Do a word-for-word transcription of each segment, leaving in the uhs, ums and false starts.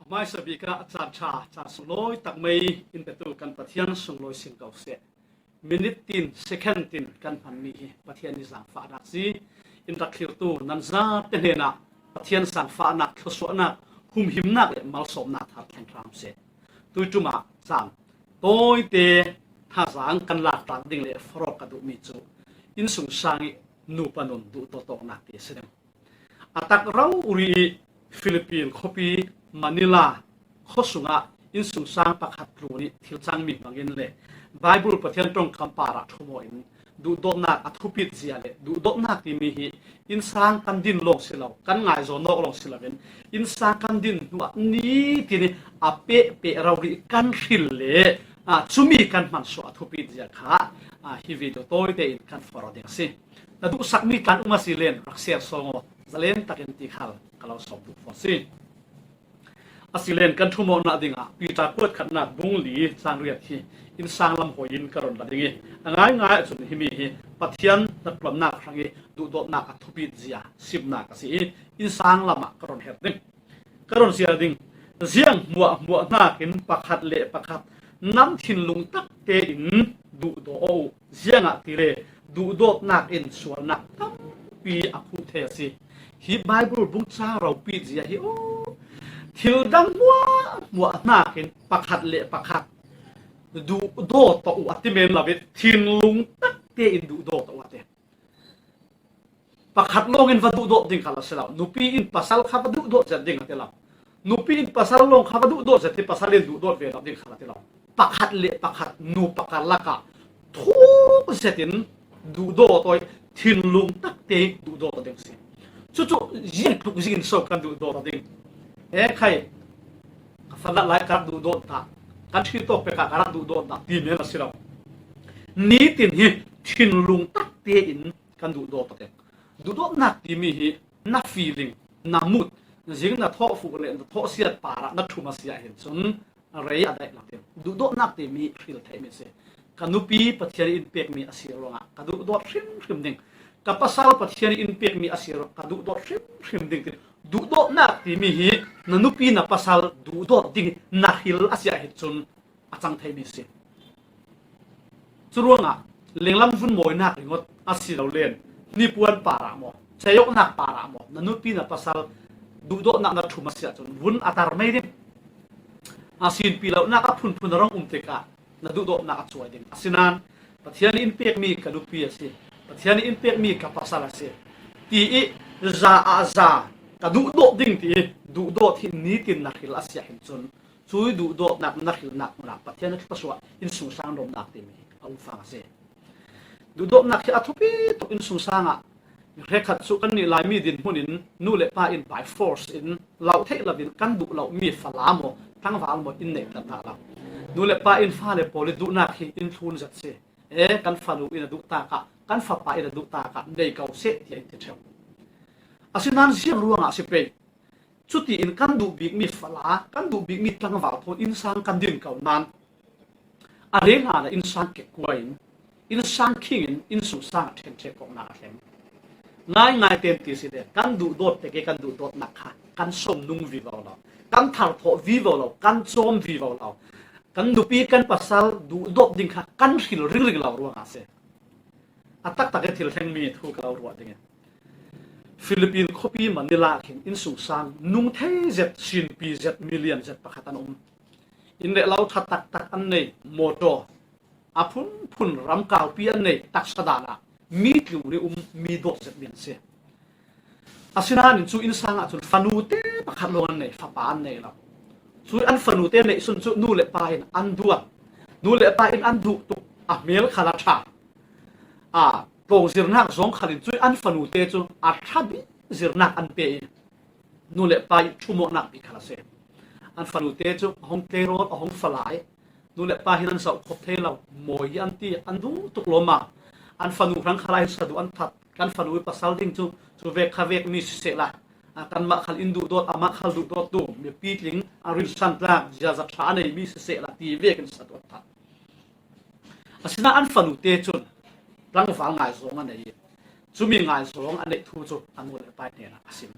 Hmaisa bik ah caan ṭha, caan sunglawi tak mai in petu kan Pathian sunglawi sin ko seh. Minute tin, second tin kan hmanmi hi Pathian i zangfahnak si. In rak thlirtu nan zate hnenah Pathian zangfahnak, thluasuahnak, humhimnak le malsawmnak thar thleng hram seh. Tuiṭum ah caan tawite thazaang kan lak tlak ding le forh ka duhmi cu innsungsang i nupa nun duhdawt awknak te a si ding. A tak rori i Philippine khuapi Manila khuasung ah innsungsang pakhat tlun i thil cangmi hmangin le Bible Pathian ṭongkam parah ṭhum aw in duhdawtnak a thupit zia le duhdawtnak timi hi innsang kan din lawng si lo, kan ngaizawn awk lawng si loin innsang kan din hnuah nitin i a pehpeh rori kan hril le, aa, cumi kan hmansuah a thupit zia kha, aa, hi video tawite in kan forh ding a si. Na duhsakmi tlan um a si len rak share sawng aw, zalen takin ti khal ka lo sawm duh fawn si. A si len kan ṭhum awknak dingah Peter kuat khatnak bung li cang riat hi innsang lam hawi in ka run la ding i a ngaingai ahcun himi hi Pathian hnaṭuannak hrang i duhdawtnak a thupit zia simnak a si i innsang lam ah ka run her ding. Ka run ziar ding. Ziang hmuahhmuah hnakin pakhat le pakhat nam thinlung tak tein duhdaw aw uh. Ziangahtile duhdawtnak in sualnak tampi a khuh thei a si. Hi Bible bung cang ropi zia hi aw, thil dang hmuahhmuah hnakin pakhat le pakhat duhdaw tawh uh a ti men lo i thinlung tak tein duhdaw tawh uh a ti. Pakhat lawngin va duhdawt ding khal a si lo. Nupi in pasal kha va duhdawt zet ding a ti lo. Nupi in pasal lawng kha va duhdawt zet hi pasal in duhdawt ve lo ding khal a ti lo. Pakhat le pakhat nu pakhat lakah thuk zetin duhdawt aw i thinlung tak tein duhdawt aw ding a si. Cucu ziang tluk zingin so kan duhdawt aw ding? E khai, ka fa lah lai ka rak duhdawt dah, kan ṭhi tawk pek ah ka rak duhdawt dah ti men a si lo. Nitin hi thinlung tak tein kan duhdawt aw ding. Duhdawtnak timi hi na feeling, na mood, zing na thawh fuh le na thawh siat parah na ṭhum a si ahhin cun rei a daih lo ding. Duhdawtnak timi hril theihmi a si. Ka nupi Pathian in pekmi a si ruangah ka duhdawt hrimhrim ding. Ka pasal Pathian in pekmi a si ruangah ka duhdawt hrimhrim ding ti. Duhdawtnak timi hi na nupi na pasal duhdawt ding na hril a si ahhin cun a cang theimi a si. Curuangah lenglam vun mawinak ringawt a si lo len, nipuan parah maw, ceiawknak parah maw, na nupi na pasal duhdawtnak na ṭhum a si ahcun vun a tar mai ding. A sinpi lonak a phunphun a rung um tikah na duhdawtnak a cuai ding. Asinain Pathian in pekmi ka nupi a si, Pathian in pekmi ka pasal a si ti i za ah za ka duhdawt ding ti i duhdawt hi nitin na hril a si ahhin cun, cui duhdawtnak na hrilnak hmunah Pathian a thluasuah innsungsang dawmnak timi a um fang a si. Duhdawtnak hi a thupi tuk. Innsungsang ah hrekkhat cu kannih Laimi dinhmun in nu le pa in by force in lo theih loin kan duh lomi fala maw, tlangval maw in neih hna lo. Nu le pa in fale pawl i duhnak hi in thlun zet si. E, kan fanu in a duh takah, kan fapa in a duh takah nei ko seh tiah in ti ṭheu. Asinain ziang ruangah a si pei? Cutiin kan duh bikmi fala, kan duh bikmi tlangval thawn innsang kan din ko nain a rel hlan ah innsang kekkua in, innsang khing in, innsungsang ah ṭhenṭhek kawknak a thleng. Ngaingai tein ti si le kan duhdawt pek i kan duhdawtnak kha kan sawm nung vivo lo, kan thar thawh vivo lo, kan cawm vivo lo. Kan nupi kan pasal duhdawt ding kha kan hril ringring lo ruangah a si. A taktak i thil thlengmi thu ka lo ruah ding i, Philippine khuapi Manila khin innsungsang nung thei zet, sinpi zet, million zet pakhat an um. Inn le lo ṭha taktak an nei, motor a phunphun, ram kaupi an nei, taksa dan ah mi tlun i um, mi dawt zetmi an si. Asinain cu innsang ah cun fanute pakhat lawng an nei, fapa an nei lo. Cu an fanute neih sun cu nu le pa in an duat, nu le pa in an duh tuk, a hmel khal a ṭha. A tlawng zirnak zawng khal in cu an fanute cu a ṭha bik zirnak an pe i nu le pa i ṭhum awknak bik khal a si. An fanute cu a hung tleirawl, a hung falai, nu le pa hin an zoh khawp thei lo, mawi hi an ti, an duh tuk lawmmam. An fanu hrang khal ah hin saduh an that. Kan fanu i pasal ding cu, cu vek kha vekmi sisehla, a, kanmah khal in duhdawt, amah khal duhdawt tu, mipi tling a rinsan tlak, ziaza ṭha a neimi sisehla ti vekin saduh an that. Asinain an fanute cun tlangval ngaizawng a nei i, cumi ngaizawng a neih thu cu a nu le pa hnenah a sim.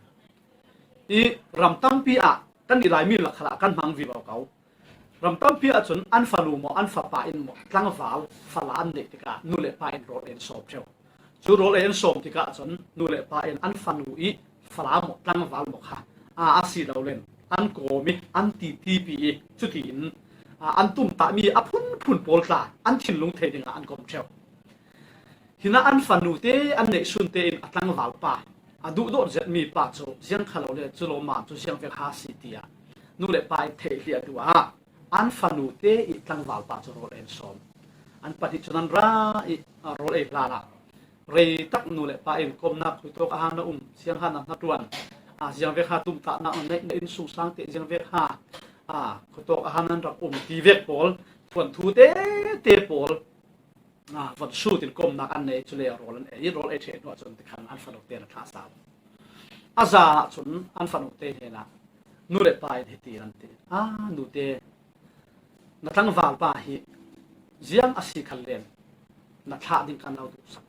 I ram tampi ah kan nih Laimi lak khalah kan hmang vivo ko. Ram tampi ahcun an fanu maw, an fapa in maw, tlangval fala an neih tikah nu le pa in rawl an sawm ṭheu. Cu rawl an sawm tikah cun nu le pa in an fanu i fala maw, tlangval maw kha, aa, a si lo len an kawm i an titipi i cutiin, aa, an tumtahmi a phunphun pawl tla an thinlung thei dingah an kawm ṭheu. Hinah an fanu te an neih sun tein a tlangval pa, a duhdawt zetmi pa cu ziang kha lo le cu lawmam cu ziang vek ha si tiah nu le pa in theih hliah duh ah an fanu te i tlangval pa cu rawl an sawm. An pahnih cun an ra i, a, rawl ei hlan ah rei tak nu le pa in kawmnak khuitawk a han na um, ziang han na hnaṭuan, a, ziang vek ha tumtahnak na neih, na innsungsang te ziang vek ha, a, khuitawk a han nan rak um ti vek pawl thuanthu tete pawl, a, von sut in kawmnak an nei, cule rawl an ei, rawl ei ṭheh hnu ahcun tikhan an fanu te an thlah sau. A za ahcun an fanu te hnenah nu le pa in hiti an ti, a, nu te, na tlangval pa hi ziang a si khan len na thlah ding kan lo duhsak.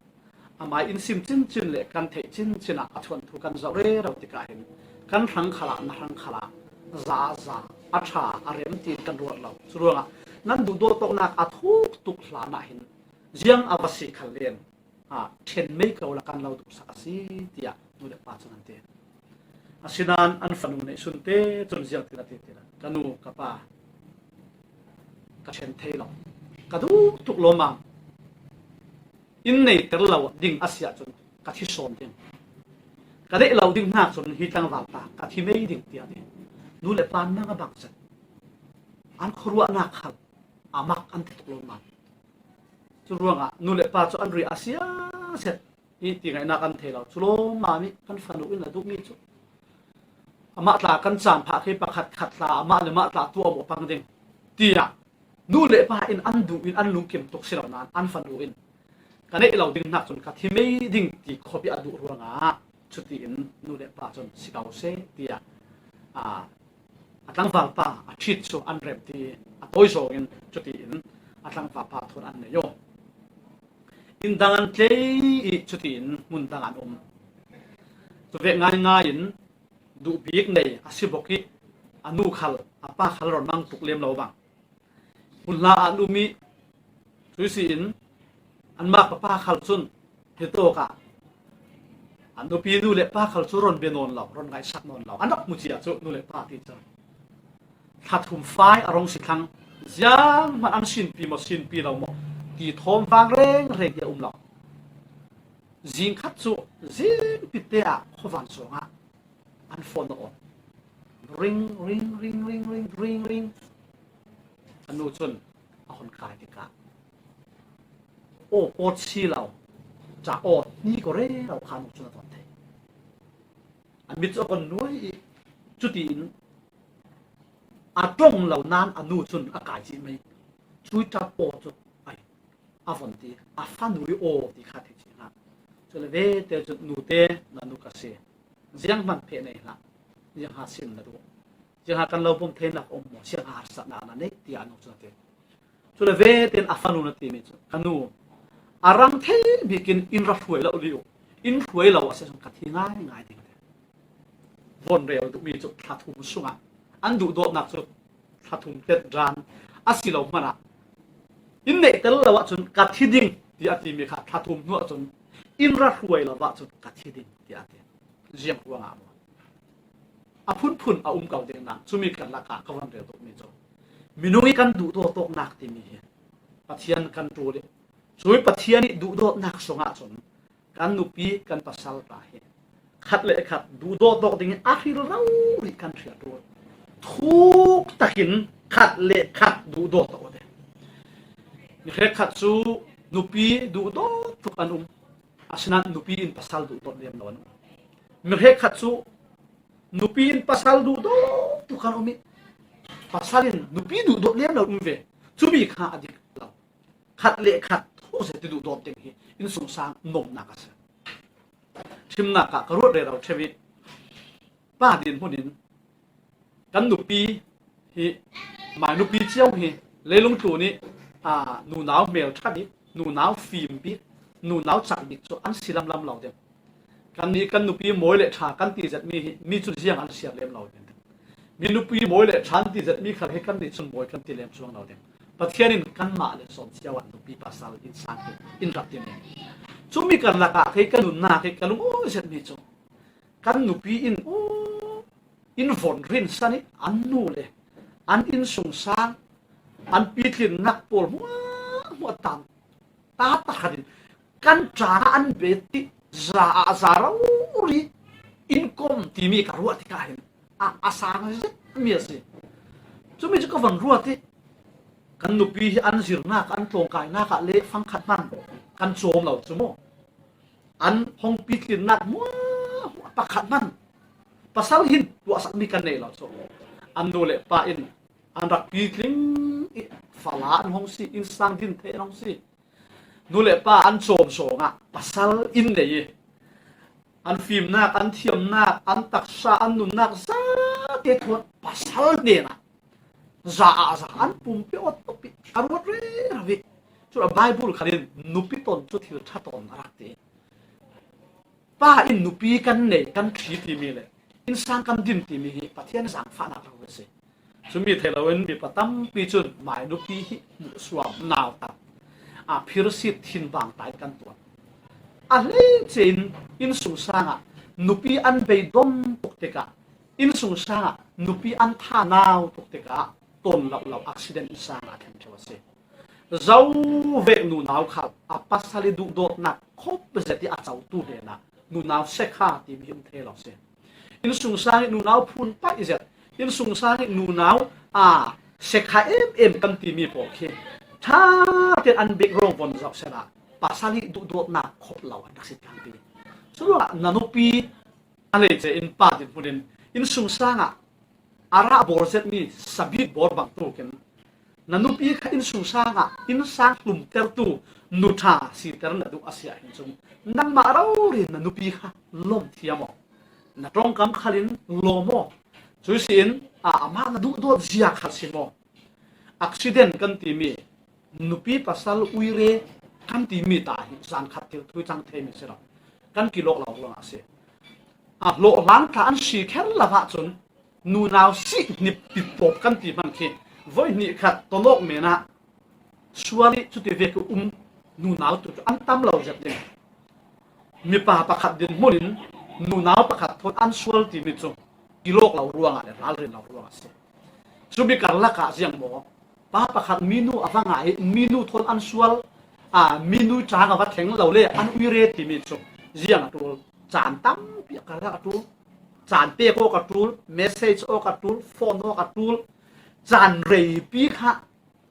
Amai in sim cincin le kan theih cincin ah a thuanthu kan zoh rero tikah hin kan hrang khalah, na hrang khalah, za a za, a ṭha a rem tiin kan ruat lo. Curuangah nan duhdawt tawknak a thuk tuk hlan ah hin ziang a va si khan len, ah, ṭhen mei ko la kan lo duhsak a si, tiah nu le pa cun an ti. Asinain an fanu neih sun te cun ziang tin a ti ti la, ka nu, ka pa, ka ṭhen thei lo, ka duh tuk lawmam, in neiter lo ding a si ahcun ka thi sawn ding, ka neih lo ding hna cun hi tlangval ta ka thi mei ding, tiah ti. Nu le pa nang a bang zet an khuaruahnak khal a mak an ti tuk lawmam. Curuangah nu le pa cu an ri a sia set i ti ngaihnak an thei lo. Cu lawmam i kan fanu in a duhmi cu amah tla kan caan phah khi pakhat khat tla amah le mah tla tuah maw pang ding, tiah nu le pa in an duh in an lungkim tuk si lo nain an fanu in ka neih lo ding hnak cun ka thi mei ding ti khawpi a duh ruangah cutiin nu le pa cun si ko seh, tiah, aa, a tlangval pa a ṭhit cu an rem ti a tawi zawng in cutiin a tlangval pa thawn an nei aw. Inn dang an tlei i cutiin hmun dang an um. Cu vek ngaingai in duh bik nei a si bok i a nu khal a pa khal rawn mang tuk lem lo bang. Hmunhla ah an um i cui si in anmah papa khal cun hi tawk ah an nupi nu le pa khal cu rawn bia nawn lo, rawn ngaihsak nawn lo. An rak hmu cia cu nu le pa ti cu thla thum fai a rong si thlang, zianghman an sinpi maw sinpi lo maw ti thawm vang reng reng hi a um lo. Zing khat cu zing pitte ah khuavan sawng ah an phone a awn. Ring, ring, ring, ring, ring, ring, ring. A nu cun a hun kai tikah aw pawt si lo, ca aw ni ko rero kha a nu cun a ton thei. A mit cu a kon nuai i cutiin a tlong lo nain a nu cun a kai cih mai. Cui ṭap aw cu ai a von ti, a fanu i aw ti kha thei cih hna. Cule vete cun, nute, na nu ka si. Zianghman pheh nei hlah. Ziangha sin na duh. Ziangha kan lo pom theinak a um maw? Ziangha harsatnak na neih, tiah a nu cu a ti. Cule vete in a fanu na timi cu, ka nu, a rang thei bik in in ra hruai lo li uh. In hruai lo a si ahcun ka thi ngaingai ding ti. Von rel duhmi cu thla thum sungah an duhdawtnak cu thla thum tet dan a si lo hmanh ah in neih tel lo ahcun ka thi ding, tiah a timi kha thla thum hnu ahcun in ra hruai lo ahcun ka thi ding, tiah a ti. Ziang ruangah maw? A phunphun a um ko ding nain cumi kan lakah ka von rel duhmi cu minung i kan duhdawt tawknak timi hi Pathian kan ṭul i cui Pathian i duhdawtnak sungah cun kan nupi, kan pasal tla hi khat le khat duhdawt tawk ding i a hril rori kan hriat rori thuk takin khat le khat duhdawt tawk te. Mi hrekkhat cu nupi duhdawt tuk an um, asinain nupi in pasal duhdawt lem lo an um. Mi hrekkhat cu nupi in pasal duhdawt tuk an um i pasal in nupi duhdawt lem lo an um ve. Cumi kha a dik lo. Khat le khat those ti duhdawt ding hi innsungsang nomnak a si. Ṭhimnak ah ka ruat rero ṭheu i pa din hmun in kan nupi hi, mai nupi cio hi leilung tlun i, aa, nunau hmel ṭha bik, nunau fim bik, nunau cak bik cu an si lamlam lo ding. Kannih kan nupi mawi le ṭha kan ti zetmi hi mi cu ziang an siar lem lo ding. Mi nupi mawi le ṭha an ti zet mi khal hi kannih cun mawi kan ti lem chuang lo ding. Pathian in kanmah le sawm cio ah nupi pasal innsang hi in rak ti mi. Cumi karlak ah hi kan nunnak hi ka lungawi zet mi cu kan nupi in, aw, in von rinsan i an nu le an innsungsang, an pitlinnak pawl hmuahhmuah tan ta tahratin kan ṭang ah an bet i za ah za rori in kom timi ka ruah tikah hin a, a sang zetmi a si. Cumi cu ka von ruat i kan nupi hi an zirnak, an tlawngkainak ah le fangkhat hman kan cawm lo cu maw? An hong pitlinnak hmuahhmuah pakhat hman pasal hin tuahsakmi kan nei lo cu. An nu le pa in an rak pitling i fala an hong si, innsang din theih an hong si. Nu le pa an cawm zongah pasal in nei i an fimnak, an thiamnak, an taksa, an nunnak zate thawn pasal hnenah za ah za an pumpi awt awt i a ruat rero i. Cun a Baibal khan in nupi ton cu thil ṭha ton a rak ti. Pa in nupi kan nei, kan ṭhi timi le innsang kan din timi hi Pathian zaangfahnak lo a si. Cumi thei loin mipa tampi cun mai nupi hi hmuhsuam nauta a phirsit thinbang ta in kan tuan. A hleice in innsungsang ah nupi an beidom tuk tikah, innsungsang ah nupi an thanau tuk tikah ton lo lo accident innsang ah a thlen ṭheu a si. Zo vek nunau khal a pasal i duhdawtnak khop zet i a cotu hnenah nunau sekha timi hi um thei lo si. Innsungsang i nunau phun paih zet, innsungsang i nunau a sekha em em kan timi pawl khi ṭha tein an bek rawng von zoh sehla pasal i duhdawtnak khop lo an rak si tlang ti. Curuangah na nupi a hleice in pa dinhmun in innsungsang ah a rah bawr zetmi sabit bawr bangtuk in na nupi kha innsungsang ah innsang hlumtertu nuṭha siter na duh a si ahhin cun nangmah rori na nupi kha lawm thiam aw. Na ṭongkam khal in lawm aw. Cui si in a, amah na duhdawt zia khal si maw? Accident kan timi nupi pasal uire kan timi ta hi zan khat thil thui cang theimi si lo. Kan kilawk lo ruangah a si. A hlawhhlang tla an si kher lo ahcun nunau si hnip pitpawp kan ti hmanh khi voi hnih khat tonawk men ah sual i cuti vek i um nunau tu cu an tam lo zet ding. Mipa pakhat dinhmun in nunau pakhat thawn an sual timi cu kilawk lo ruangah le ralrin lo ruangah a si. Cumi karlak ah ziang maw? Pa pakhat minu a va ngai i minu thawn an sual, a, minu ṭang a va thleng lo le an uire timi cu ziang a ṭul? Caan tampi a karlak a ṭul. Caan pek awk a ṭul, message awk a ṭul, phone awk a ṭul. Caan reipi kha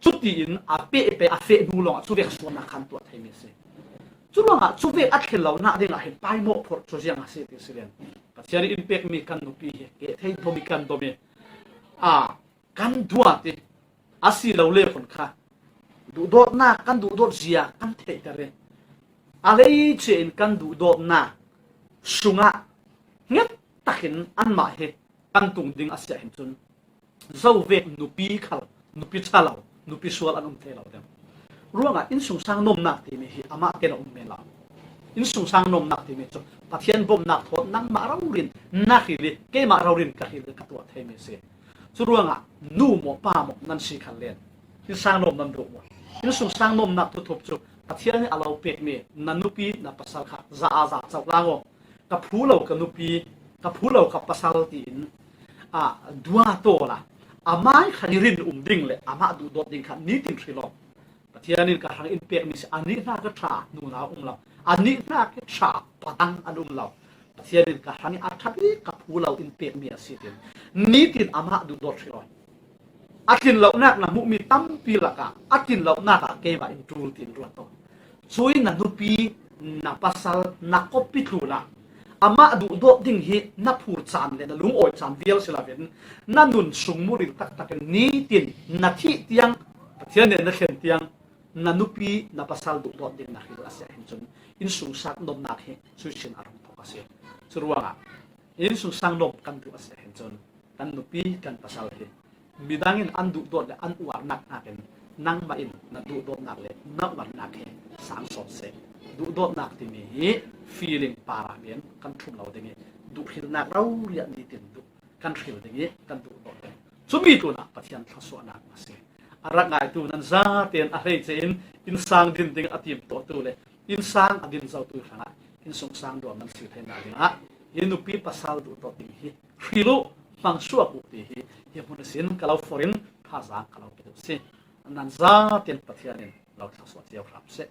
cutiin a peh peh a feh hnu lawngah cuvek sualnak khan tuah theimi a si. Curuangah cuvek a thlen lonak dingah hin paimawh phorh cu ziang a si ti si len, Pathian in pekmi kan nupi hi keh thei dom i kan dom i, a, kan duat i, a si lo le khun kha duhdawtnak kan duhdawt zia kan theihter i, a hleice in kan duhdawtnak sungah hnget takin anmah hi kan tung ding a si ahhin cun, zo vek nupi khal, nupi ṭha lo, nupi sual an um thei lo deuh. Ruangah innsungsang nomnak timi hi amah ten a um men lo. Innsungsang nomnak timi cu Pathian bawmhnak thawn nangmah rori in na hril i, keimah rori in ka hril i ka tuah theimi a si. Curuangah nu maw pa maw nan si khal len, innsang nom nan duh maw? Innsungsang nomnak thuthup cu Pathian i a lo pekmi na nupi na pasal kha za aa za cohlang aw. Ka phu lo ka nupi, ka phu lo ka pasal tiin, a, duat awla amah kha i rin um ding le amah duhdawt ding kha nitin hril aw. Pathian in ka hrang in pekmi si, anih hna ka ṭha nunau um lo, anih hna ka ṭha padang an um lo. Pathian in ka hrang i a ṭha bik ka phu lo in pekmi a si tin nitin amah duhdawt hril aw. A tlin lonak na hmuhmi tampi lakah a tlin lonak ah keimah in ṭul tiin ruat aw. Cui na nupi, na pasal, na kawppi tlunah amah duhdawt ding hi na phur caan le na lungawi caan vial si loin na nun sung muril taktak in nitin na thih tiang, Pathian nih na thlen tiang, na nupi, na pasal duhdawt ding na hril a si ahhin cun innsungsang nomnak hi cui sin a rung thok a si. Curuangah innsungsang nom kan duh a si ahhin cun kan nupi, kan pasal hi midang in an duhdawt le an uarnak hnakin nangmah in na duhdawtnak le na uarnak hi sang sawm seh. Duhdawtnak timi hi feeling par ah men kan ṭhum lo ding i, duhhrilnak rori ah nitin duh, kan hril ding i kan duhdawh ding. Cumi tlunah Pathian thluasuahna a si. A rak ngaitu nan zaten a hleice in innsang din ding a timtuahtu le innsang a din zotu hrangah innsungsang duam nan si theihna dingah hi nupi pasal duhdawh ding hi hril uh, hmangsuak uh ti hi hi hmun sin ka lo forin Thazang ka lo pia uh si. Nan zaten Pathian in lo thluasuah cio hram seh.